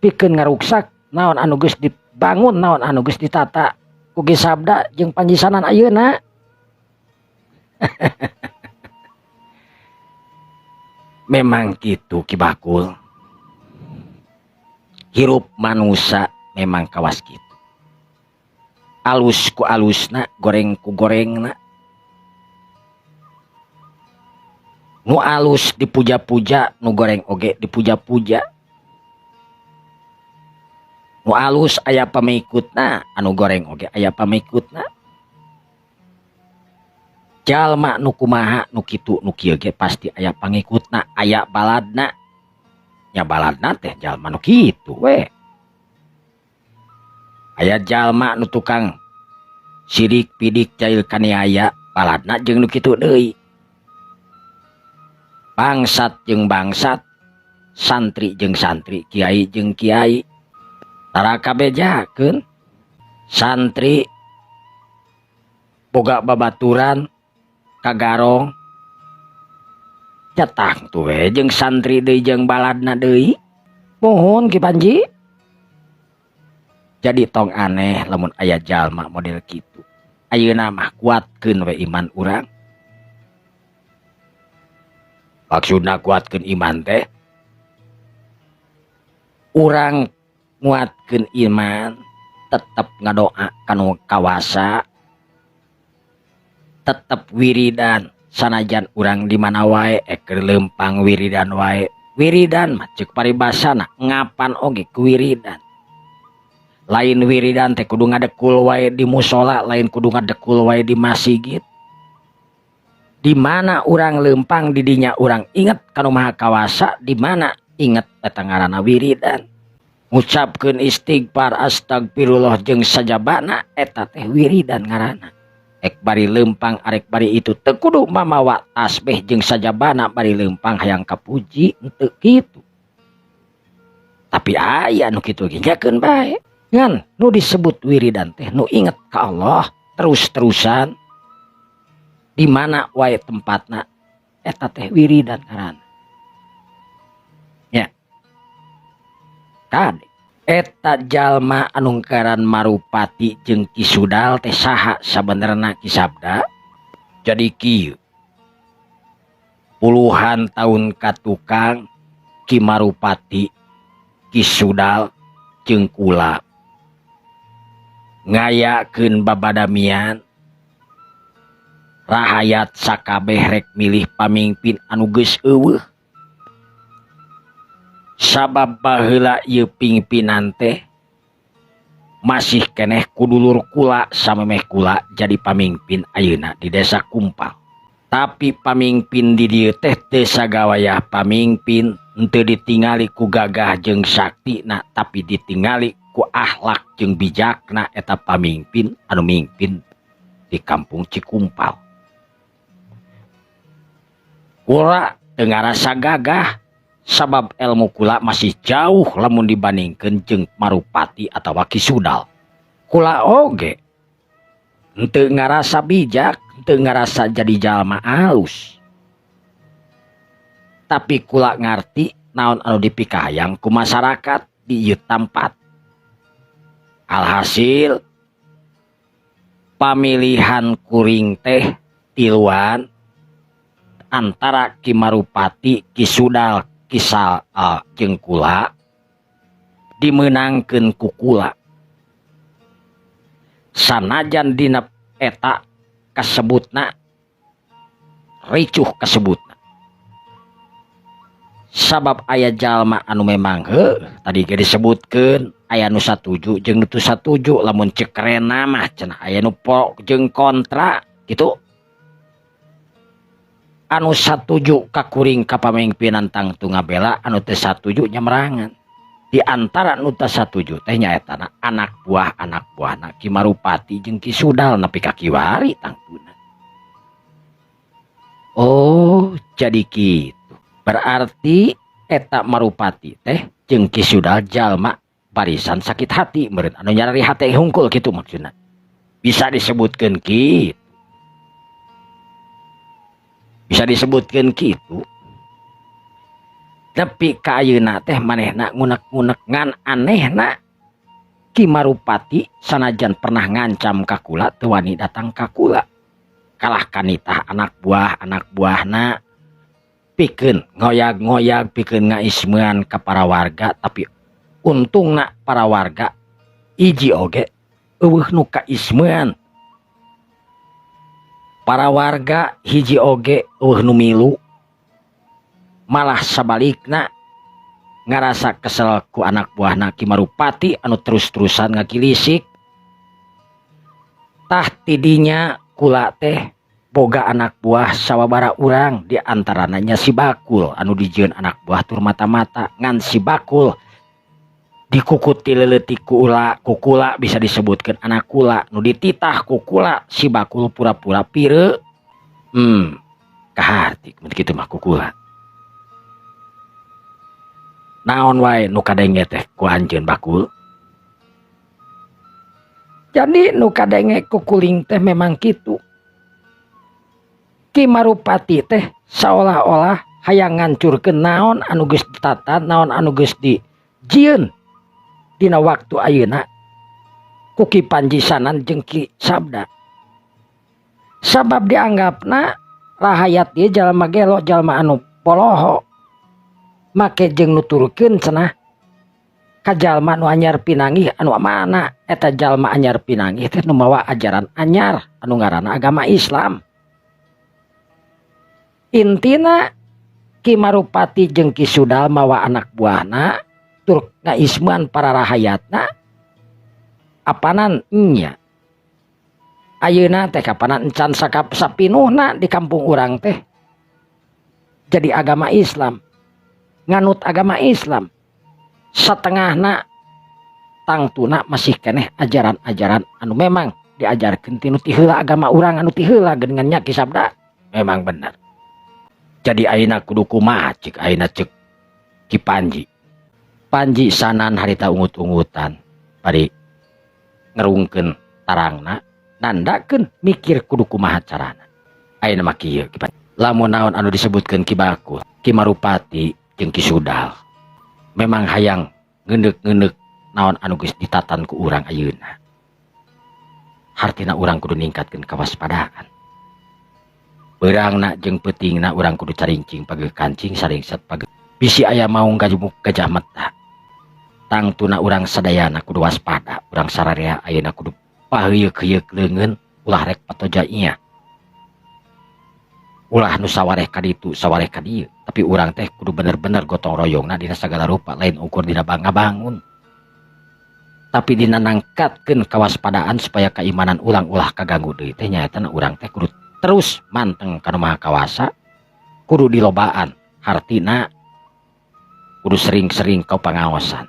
pikeun ngaruksak naon anu geus dibangun naon anu geus ditata ku Ki Sabda jeung Panjisanan ayeuna. Memang kitu Ki Bakul. Hirup manusa memang kawas kitu. Alus ku alusna, goreng ku gorengna. Nu alus dipuja-puja, nu goreng oge dipuja-puja. Nu alus aya pamikutna, anu goreng oge aya pamikutna. Jalma nu kumaha nu kitu nu kieu ge pasti aya pangikutna, aya baladna. Nya baladna teh jalma nu kitu we. Aya jalma nu tukang sidik pidik jail kaniaya, baladna jeung nu kitu deui. Bangsat jeung bangsat, santri jeung santri, kiai jeung kiai. Tara kabejakeun santri boga babaturan kagarong jatah tuh we jeung santri deui jeung baladna deui. Mohon Ki Panji. Jadi tong aneh lamun aya jalma model kitu. Ayeuna mah kuatkeun we iman urang. Maksudna kuatkeun iman teh urang nguatkeun iman tetep ngadoa kanu kawasa, tetep wiridan sanajan urang di mana wae keur leumpang wiridan wae. Wiridan mah ceuk paribasana ngapan oge ku wiridan. Lain wiridan teh kudu ngadekul wae di musola, lain kudu ngadekul wae di masjid. Di mana urang leumpang di dinya urang inget kanu Maha Kawasa, di mana inget eta ngaranna wiridan. Ngucapkeun istighfar astagfirullah jeung sajabana eta teh wiridan ngaranna. Ek bari leumpang arek bari itu teu kudu mamawa tasbih jeung sajabana bari leumpang hayang kapuji henteu kitu. Tapi aya nu kitu ge nyakeun bae. Ngan nu disebut wiridan teh nu inget ka Allah terus-terusan di mana wae tempatna eta teh wiridan ngaranna. Nya. Kade eta jalma anu ngaran Marupati jeung Ki Sudal teh saha sabenerna Ki Sabda? Jadi kieu. Puluhan tahun katukang Ki Marupati, Ki Sudal jeung kula ngayakeun babadamian rahayat sakabeh rek milih pamingpin anu geus eueuh. Sabab baheula ieu pingpinan teh masih keneh kudulur kula samemeh kula jadi pamingpin ayeuna di desa Kumpal. Tapi pamingpin di dieu teh teu sagawayah pamingpin, henteu ditingali ku gagah jeung saktina, tapi ditingali ku akhlak jeung bijakna eta pamingpin anu mingpin di kampung Cikumpal. Kula teu ngarasa gagah sabab ilmu kula masih jauh lamun dibandingkeun jeung Marupati atawa Ki Sudal. Kula oge henteu ngarasa bijak, henteu ngarasa jadi jalma alus. Tapi kula ngarti naon anu dipikahayang ku masyarakat di ieu tempat. Alhasil pamilihan kuring teh tiluan antara Ki Marupati, Ki Sudal, Ki Sal, jeung kula dimeunangkeun ku kula. Sanajan dina eta kasebutna ricuh kasebutna. Sabab aya jalma anu memang heuh tadi ge disebutkeun aya nu satuju jeung nu teu satuju, lamun ceuk rena mah cenah aya nu pro jeung kontra gitu. Anu satuju ka kuring ka pamimpinan tangtu ngabela, anu teu satuju nyamerangan. Di antara nu teu satuju teh nyaetana anak buah anak buahna Ki Marupati jeung Ki Sudal nepi ka kiwari tangtuna. Oh, jadi kitu. Berarti eta Marupati teh jeung Ki Sudal jalma barisan sakit hati meureun anu nyarari hate hungkul kitu maksudna. Bisa disebutkeun kitu. Bisa disebutkeun kitu. Tapi ka ayeuna teh manehna ngunek-ngunek ngan anehna Ki Marupati sanajan pernah ngancam ka kula teu wani datang ka kula. Kalah kanitah anak buah anak buahna pikeun ngoyag-ngoyag pikeun ngaismean ka para warga, tapi untungna para warga hiji oge eueuh nu kaismean. Para warga hiji oge eueuh nu milu, malah sabalikna Ngarasa kesel ku anak buahna Ki Marupati anu terus-terusan ngakilisik. Tah tidinya kula teh boga anak buah sawabara urang, di antarana nya si Bakul anu dijieun anak buah tur mata-mata. Ngan si Bakul dikukuti leuletik ku ula ku kula, bisa disebutkeun anak kula nu dititah ku kula. Si Bakul pura-pura pire, kaharti mun kitu mah ku kula. Naon wae nu kadenge teh ku anjeun, Bakul? Jadi nu kadenge ku kuling teh memang kitu. Ki Marupati teh seolah-olah hayang ngancurkeun naon anu geus ditata, naon anu geus dijieun dina waktu ayeuna ku Ki Panji Sanan jeung Ki Sabda. Sabab dianggapna rahayat ieu jalma gelo, jalma anu poloho. Make jeung nuturkeun cenah ka jalma nu anyar pinanggih, anu mana eta jalma anyar pinanggih teh nu mawa ajaran anyar anu ngaranna agama Islam. Intina Ki Marupati jeung Ki Sudal mawa anak buahna tur ngaismean para rahayatna. Apanan nya ayeuna teh kapanan encan sakap sapinuhna di kampung urang teh jadi agama Islam, nganut agama Islam. Setengahna tangtuna masih keneh ajaran-ajaran anu memang diajarkeun tinu ti heula, agama urang anu ti heula geuningan nya, Ki Sabda. Memang bener. Jadi ayeuna kudu kumaha cek ayeuna, cek Ki Panji? Panji Sanan harita ungut-ungutan bari ngerungkeun tarangna, nandakeun mikir kudu kumaha carana. Ayeuna mah kieu, Ki Panji. Lamun naon anu disebutkeun Ki Bakul, Ki Marupati jeung Ki Sudal memang hayang ngeundek-ngeundek naon anu geus ditatan ku urang ayeuna, hartina urang kudu ningkatkeun kawaspadaan. Beurangna jeung peutingna urang kudu carincing pageuh kancing saringset pageuh, bisi aya maung gajumuk gajah meta. Tangtuna urang sadayana kudu waspada. Urang sararea ayeuna kudu paheuyeuh-heuyeuk leungeun, ulah rek patoja nya, ulah nu sawareh ka ditu sawareh ka dieu, tapi urang teh kudu bener-bener gotong royongna dina sagala rupa, lain ukur dina ngabangun, tapi dina nangkatkeun kawaspadaan supaya keimanan urang ulah kaganggu deui teh. Nyaeta urang teh kudu terus manteng kana Maha Kawasa, kudu dilobaan, hartina kudu sering-sering kau pangaosan.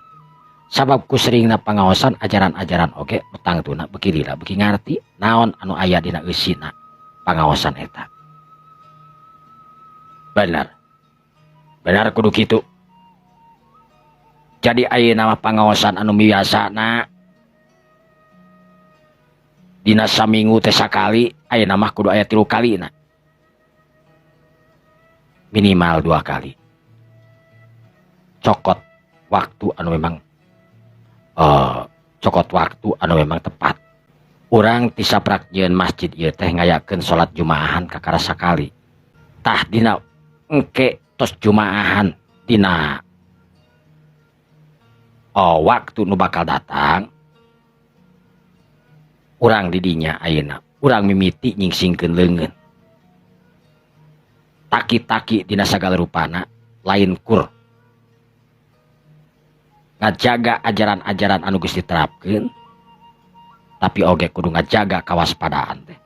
Sabab ku seringna pangaosan, ajaran-ajaran oge tangtuna beuki lila beuki ngarti naon anu aya dina eusina pangaosan eta. Benar benar, kudu kitu. Jadi ayeuna mah pangaosan anu biasana dina saminggu teh sakali, ayeuna mah kudu aya 3 kali na, minimal 2 kali. Cokot waktu anu memang cokot waktu anu memang tepat. Urang ti saprak nyieun masjid ieu teh ngayakeun salat jumaahan kakara sakali. Tah, dina engke tos jumaahan dina, oh, waktu nu bakal datang, urang didinya ayeuna urang mimiti nyingsingkeun leungeun, taki-taki dina sagala rupana, lain kur ngajaga ajaran-ajaran anu geus diterapkeun, tapi oge kudu ngajaga kawaspadaan teh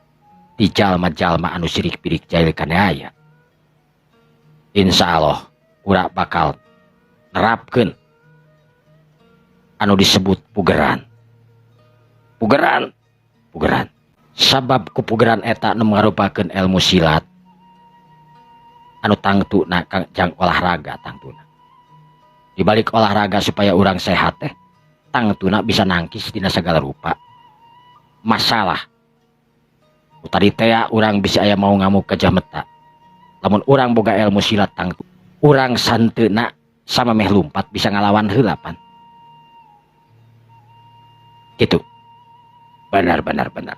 di jalma-jalma anu sirik pirik jahil kana aya. Insya Allah urang bakal nerapkeun anu disebut pugeran, pugeran, pugeran. Sabab ku pugeran eta nu ngarupakeun ilmu silat anu tangtuna jang olahraga. Tangtuna di balik olahraga supaya urang sehat teh tangtuna bisa nangkis dina segala rupa masalah. Tadi teh urang bisa aya mau ngamuk gajah meta, lamun urang boga ilmu silat tangtu urang santeuna sama meh lumpat bisa ngalawan heula pan gitu. Benar benar benar.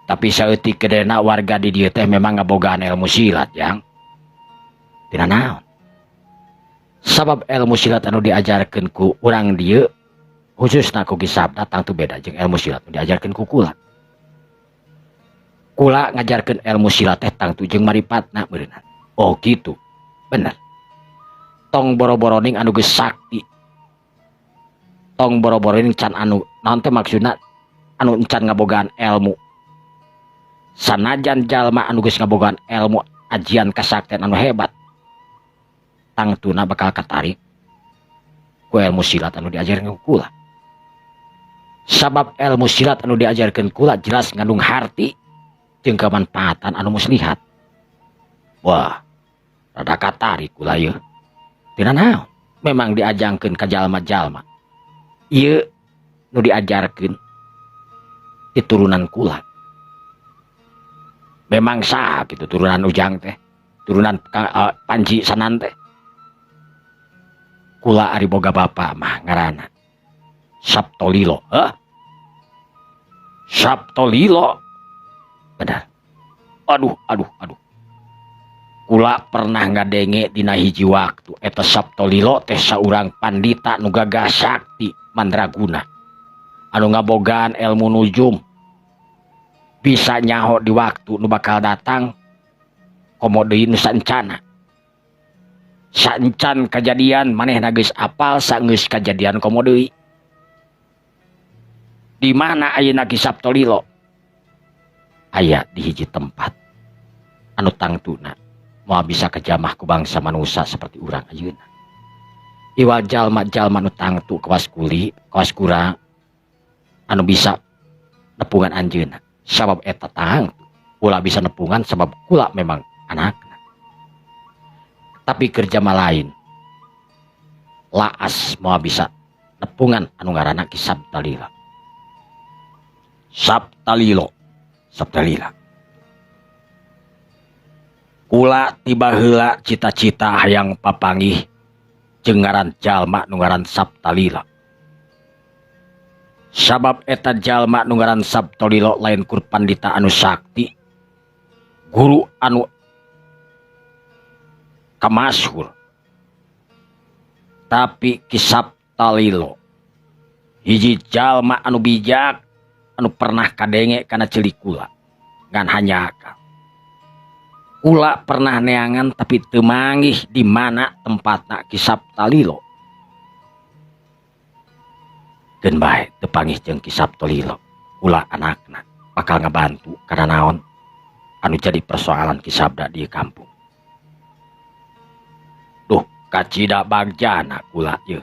Tapi saeutik gedena warga di dieu teh memang ngabogaan ilmu silat yang tina naon? Sabab ilmu silat anu diajarkeun ku urang dieu, khususna ku Ki Sabda, tangtu beda jeung ilmu silat anu diajarkeun ku kula. Kula ngajarkeun ilmu silat teh tangtu jeung maripatna meureunna. Oh gitu, bener. Tong boro-boroning anu geus sakti, tong boro-boroning can anu naon teh maksudna anu encan ngabogaan ilmu. Sanajan jalma anu geus ngabogaan ilmu ajian kasaktian anu hebat, tangtuna bakal katarik ku ilmu silat anu diajarkeun ku kula. Sabab ilmu silat anu diajarkeun kula jelas ngandung harti jeung kemanfaatan anu muslihat. Wah, rada katarik kula ieu. Tina naon? Memang diajangkeun ka jalma-jalma. Ieu nu diajarkeun di turunan kula. Memang sah gitu turunan Ujang teh, turunan Panji Sanan teh. Kula ari boga bapa mah ngaranna Sabtolilo. Hah? Sabtolilo. Benar. Aduh, aduh, aduh. Kula pernah ngadenge dina hiji waktu eta Sabtolilo teh saurang pandita nu gagah sakti mandraguna, anu ngabogaan ilmu nujum, bisa nyaho di waktu nu bakal datang komo deui nu saencana. Saencan kajadian manehna geus apal, sageus kajadian komo deui. Di mana ayeuna Ki Sabtolilo? Aya di hiji tempat anu tangtuna moal bisa kejamah ku bangsa manusia seperti urang ayeuna. Iwal jalma-jalma nu tangtu kawas kuli, kawas kurang anu bisa nepungan anjeunna. Sabab eta tangtu kula bisa nepungan sabab kula memang anakna. Tapi kerja mah lain. Laas moal bisa nepungan anu ngaranna Ki Sabtalila. Sabtalilo, Sabtalila. Kula tiba heula cita-cita hayang papanggih jeung ngaran jalma nu ngaran Sabtalila. Sabab eta jalma nu ngaran Sabtalila lain kur pandita anu sakti, guru anu kamasyhur, tapi Ki Sabtalilo hiji jalma anu bijak anu pernah kadenge kana celik kula ngan hanya akal. Kula pernah neangan tapi teu manggih di mana tempatna Ki Sabtalilo. Keun bae teu panggih jeung Ki Sabtalilo, kula anakna bakal ngabantu kana naon anu jadi persoalan Ki Sabda di kampung. Duh, kacida bagjana kula ieu.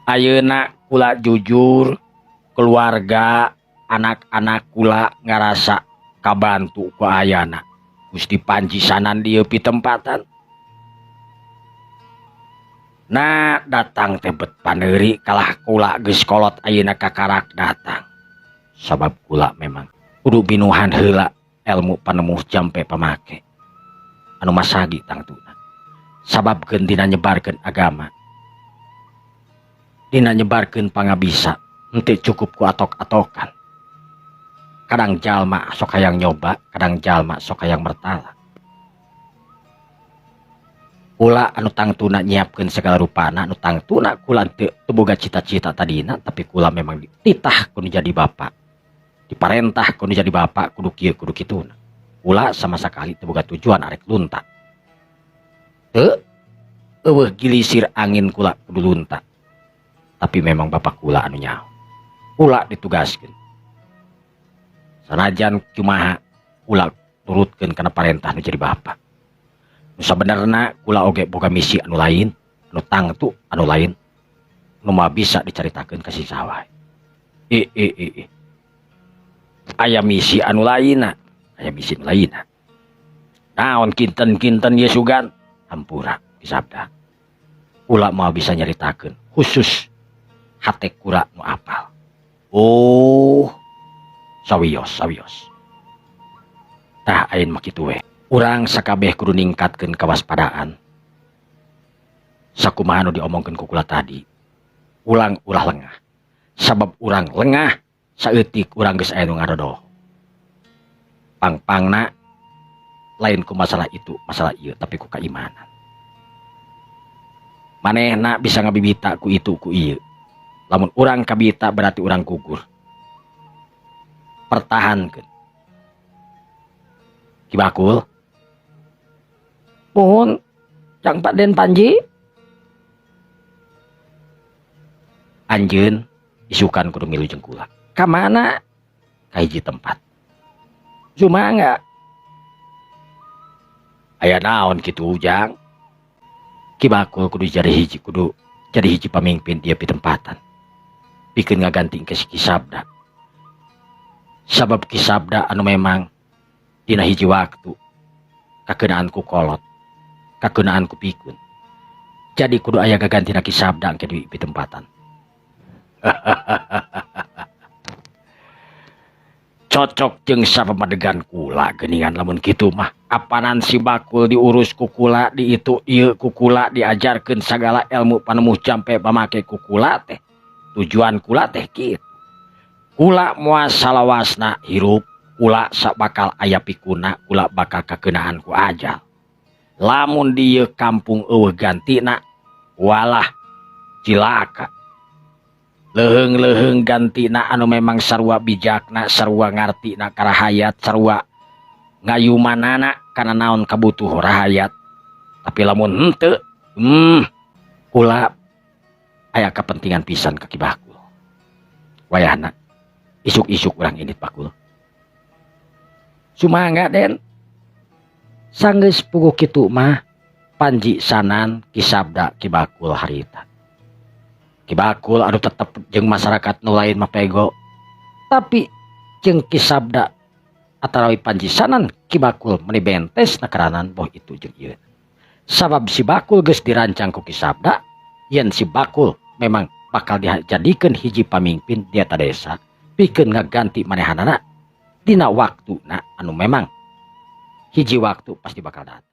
Ayeuna kula jujur, keluarga anak-anak kula ngarasa kabantu ku ayana Gusti Panji Sanan dieu pitempatan. Nah, datang teh bet paneuri kalah kula geus kolot ayeuna kakarak datang. Sabab kula memang kudu binuhan heula ilmu panemu jampe pamake anu masagi tangtuna. Sabab keun dina nyebarkeun agama, dina nyebarkeun pangabisa, henteu cukup ku atok-atokan. Kadang jalma sok hayang nyoba, kadang jalma sok hayang mertala. Kula anu tangtuna nyiapkeun segala rupana, anu tangtuna kula teu boga cita-cita tadina, tapi kula memang dititah kudu jadi bapak, diparentah kudu jadi bapak, kudu kieu kudu kituna. Kula sama sekali teu boga tujuan arek lunta. Teu eueuh gilisir angin kula kudu lunta. Tapi memang bapak kula anu nyaho. Kula ditugaskeun. Sanajan kumaha kula turutkeun kana parentah nu jadi bapak. Nu sabenerna kula oge boga misi anu lain, anu tangtu anu lain, nu moal bisa dicaritakeun ka si saha wae. Aya misi anu lainna, aya misi anu lainna. Naon kinten-kinten ye sugan? Hampura Ki Sabda. Kula moal bisa nyaritakeun khusus hate kula nu apal. Oh, sawios, sawios. Tah ayeuna mah kitu we. Urang sakabeh kudu ningkatkeun kawaspadaan. Sakumaha nu diomongkeun ku kula tadi. Ulang ulah lengah. Sabab urang lengah saeutik urang geus aya nu ngadodoh. Pang-pangna lain ku masalah itu, masalah ieu, tapi ku keimanan. Manehna bisa ngabibita ku itu ku ieu. Lamun urang kabita berarti urang gugur. Pertahankeun. Ki Bakul. Mohon Jang Pak Den Panji anjeun isukan kudu milu jeung kula. Ka mana? Ka hiji tempat. Sumangga. Aya naon kitu Ujang? Ki Bakul kudu jadi hiji pamimpin dia pitempatan. Pikeun ngaganti ke si Ki Sabda. Sabab Ki Sabda anu memang dina hiji waktu kakeunaan ku kolot, kakeunaan ku pikun. Jadi kudu aya gagantina Ki Sabda engke di pitempatan. Cocok jeung sapamadegan kula geuningan lamun kitu mah. Apanan si Bakul diurus ku kula, di itu ieu ku kula, diajarkeun sagala ilmu panemuh jampe pamake ku kula teh. Tujuan kula teh kitu. Kula moal salawasna hirup, kula bakal aya pikuna, kula bakal kakeunaan ku ajal. Lamun di ieu kampung eueuh gantina, walah cilaka. Leuheung-leuheung gantina anu memang sarua bijakna, sarua ngartina ka rahayat, sarua ngayumanana kana naon kabutuh rahayat. Tapi lamun henteu, kula aya kepentingan pisan ka Ki Bakul. Wayahna isuk-isuk urang indit Bakul. Sumangga Den. Sanggeus puguh kitu mah Panji Sanan Ki Sabda Ki Bakul harita. Ki Bakul anu tetep jeung masyarakat nu lain mah pego. Tapi jeung Ki Sabda atarawi Panji Sanan Ki Bakul meuni bentes nakaranan boh itu jeung ieu. Sabab si Bakul geus dirancang ku Ki Sabda, yen si Bakul memang bakal dijadikeun hiji pamimpin di eta desa, pikeun ngaganti manehanana dina waktuna anu memang hiji waktu pasti bakal datang.